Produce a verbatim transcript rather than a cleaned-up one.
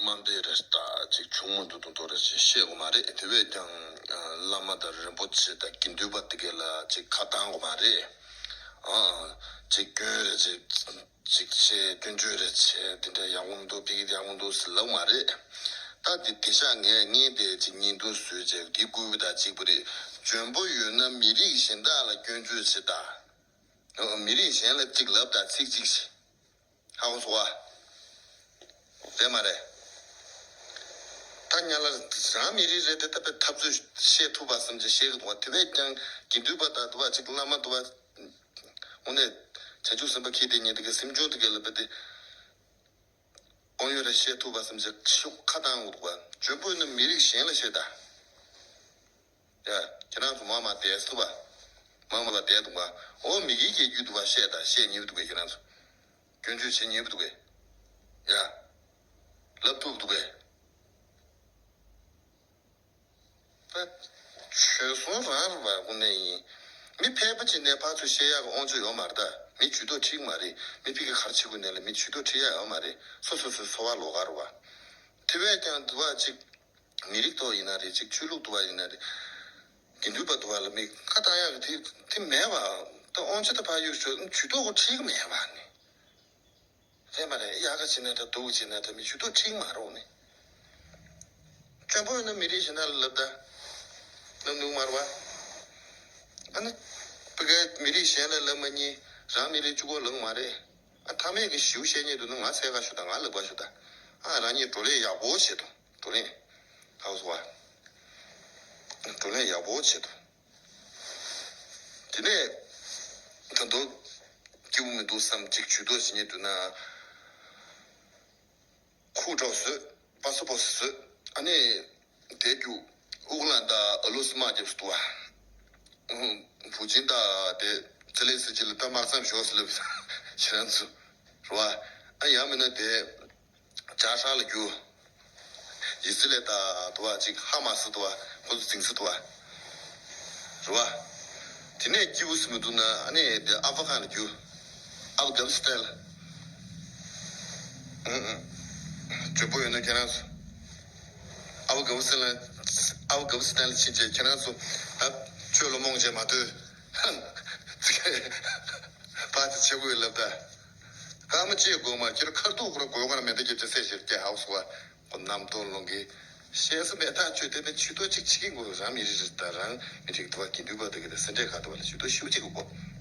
དམའ་འབེབས་རེ་ད་ཅིག་ཆུང་མ་འདུག་དུ་འདུག་རེ་ཅིག་བཤད་དགོས་མ་རེད། དེ་བས་ཀྱང་བླ་མ་དང་རིན་པོ་ཆེ་དང་དགེ་འདུན་པ་དེ་གས་ལ་ཅིག་ཁ་བཏང་དགོས་མ་རེད། ཨ་ཅིག་སྐྱོན་རེ་ཅིག་ཅིག་བྱས། སྐྱོན་བརྗོད་རེ་བྱས། དེ་འདྲ་ཡག་པོ་མི་འདུག་ཕ་གི་དེ་ཡག་པོ་མི་འདུག་ཟེར་ལབ་མ་རེད། ད་དེ་དེ་ཤག་ངས་ངས་དེ་ཅིག་བརྙན་ཐུང་བཟོས་བྱས་དེ་བསྐུར་བ་ད་གཅིག་པ་རེད། འཇོན་པོ་ཡོད་ན་མི་རིགས་གཞན་དག་ལ་སྐྱོན་བརྗོད་བྱེད་ད། མི་རིགས་གཞན་ལ་གཅིག་ལབ་དང་ཚིག་གཅིག་བྱེད། ཧ་གོ་སོང་བ། རེད་མ་རེད། ད་ཉ་ལ་རང་མི་རིགས་རེད་དེ་ད་པའི་འཐབ་རྩོད་བཤད་ཐུབ་པ་བསམ་གྱི་བཤད་གི་འདུག་བ། དེ་བས་ཀྱང་དགེ་འདུན་པ་དང་འདུག་བ་ཅིག་བླ་མ་འདུག་བ། དངོས་གནས་བྱང་ཆུབ་སེམས་དཔའ་ཁྱེད་དེ་ཉིད་དེ་གའི་སེམས་བྱུང་དེ་གའི་ལ་པའི་དེ། དབང་ཡོད་རེད་བཤད་ཐུབ་པ་བསམ་གྱི་ཤུགས་ཁ་བཏང་གི་འདུག་བ། འཇོན་པོ་ཡིན་ན་མི་རིགས་གཞན་ལ་བཤད་ད། ཡ། ཁྱེད་རང་ཚོ་མ་མ་བསྡད་ཐུབ་པ། མ་མ་ལ་བསྡད་འདུག་པ། ཨོ་མི་གིས་སྐད་རྒྱུད་འདུག་པ་བཤད་ད་བཤད་ཉེས་པ་འདུག་གས་ཁྱེད་རང་ཚོ། སྐྱོན་བརྗོད་བྱེད་ཉེས་པ་འདུག་གས། ཡ། ལབ་ཐུབ་འདུག་གས། ད། བྱོལ་སོང་རང་རེད་པ་དངོས་གནས་ཡིན། མི་ཕལ་པ་ཅིག་ནས་ཕར་ཚུར་བཤད་ཡག་གི་དབང་ཆ་ཡོད་མ་རེད་ད། མི་ཇུས་གཏོགས་ཁྲིད་ཀྱི་མ་རེད། མི་ཕ་གི་ག་རེ་བྱེད་དགོས་ནས་ལ་མི་ཇུས་གཏོགས་ཁྲིད་ཡག་ཡོད་མ་རེད། སོ་སོ་སོའི་འཚོ་བ་ལོགས་ཀ་རེད་པ། དེ་བས་ཀྱང་འདུག་པ་ཅིག་མི་རིགས་ཐོག་ཡིན་ན་རེད། ཅིག་ཆོས་ལུགས་འདུག་པ་ཡིན་ན་རེད། དགེ་འདུན་པ་འདུག་པ་ལ་མི་ཁ་བཏང་ཡག་གི་དེ་དེ་མེད་པ། ད་དབང་ཆ་ད་ཕར་གཡུག་ཞོག་ཇུས་གཏོགས་ཁོ་ཁྲིད་ཀྱི་མེད་པ་ནི། རེད་མ་རེད། ཡག་ག་བྱེད་ན་འདྲ་སྡུག་ག་བྱེད་ན་འདྲ་མི་ཇུས་གཏོགས་ཁྲིད་ཀྱི་མ་རེད་ནི། འཇོན་པོ་ཡིན་ན་མི་རིགས་གཞན་དག་ལ་ལབ་ད། ལབ་འདུག་མ་རེད་པ། ཨ་ནི། ཕ་གིའི་མི་རིགས་གཞན་ལ་ལབ་མ་ཉན། རང་མི་རིགས་གཅིག་པོ་ལབ་མ་རེད། ཨ་མཐའ་མེད་ཀྱི་ཞིའུ་བཤད་ཉེས་འདུག་ན་ང་འཚོལ་ག་ཞུ་ད། ང་ལབ་ག་ཞུ་ད། ཨ་རང་ཉིད་བགྲོ་གླེང་ཡག་པོ་བྱེད་དང་བགྲོ་གླེང་། ཧ་གོ་སོང་བ། བགྲོ་གླེང་ཡག་པོ་བྱེད་དང་། དེ་ནས། ད་དུང་སྐྱིད་པོ་མི་འདུག་བསམ་ཅིག་ཇུས་གཏོགས་བྱེད་ཉེས་འདུག་ན། ཁུག་ཀྲོག་བཟོས། པ་སོ་པོ་སོ་བཟོས། ཨ་ནི། དེ་རྒྱུ། ཨུ་གླང་དང་ཨ་ལུ་སི་དམག་རྒྱབ་སུ་འདུག་བ། བུ་ཆེན་དང་དེ། ཙི་ལེ་སི་ཅི་ལ་ད་དམག་མཚམས་ཞོག་སི་ལབ་ཁྱེད་རང་ཚོ། རེད་བ། ཨ་ཡང་མིན་ན་དེ། ཇཱ་ཧྲ་ལ་རྒྱུ། ཡི་སི་ལེ་དང་འདུག་བ་ཅིག་ཧ་མ་སི་འདུག་བ། ཁོ་ཚོ་འཛིང་སི་འདུག་བ། རེད་བ། དེ་ནས་སྐྱིད་པོ་སུ་མི་འདུག་ན་ཨ་ནི་དེ་ཨ་ཧྥ་གྷན་ལ་རྒྱུ། ཨབ་གྷ་སི་ཏན་ལ། ཨང་ཨང་། འཇོན་པོ་ཡོད་ན་ཁྱེད་རང་ཚོ། ཨབ་གྷ་སི་ཏན་ལ། ཨབ་གྷ་སི་ཏན་ལ་ཕྱིན་རྗེས་ཁྱེད་རང་ཚོ། ཨ། ཆོས་ལ་རྨོངས་བྱས་མ་སྡོད། ཧ། ཙི་གེ། ཕར་ཚུར་བྱེད་དགོས་ལབ་ད། ཧ་མ་ཅིག་དགོས་མ་ཁྱེད་རང་ཁར་ཐུག་ཁོ་ར་དགོས་ག་ར་མེ་མདའ་རྒྱབ་ཀྱི་སེ་ཞེར་སྐྱེ་ཧ་སོ་བ། ཁོ་གནམ་སྟོང་ལོང་གི། ཤེས་སུ་མེད་ཐག་ཆོད་དེ་ནས་ཇུས་གཏོགས་གཅིག་བྱེད་ཀྱིན་དགོས། རང་མི་རིགས་རེད་ད། རང་མི་རིགས་དུ་བ་དགེ་འདུན་པ་དག་གི་ད་སེ་འབྲས་ཁ་དུ་བ་ལ་ཇུས་གཏོགས་ཞུ་གཅིག་དགོས།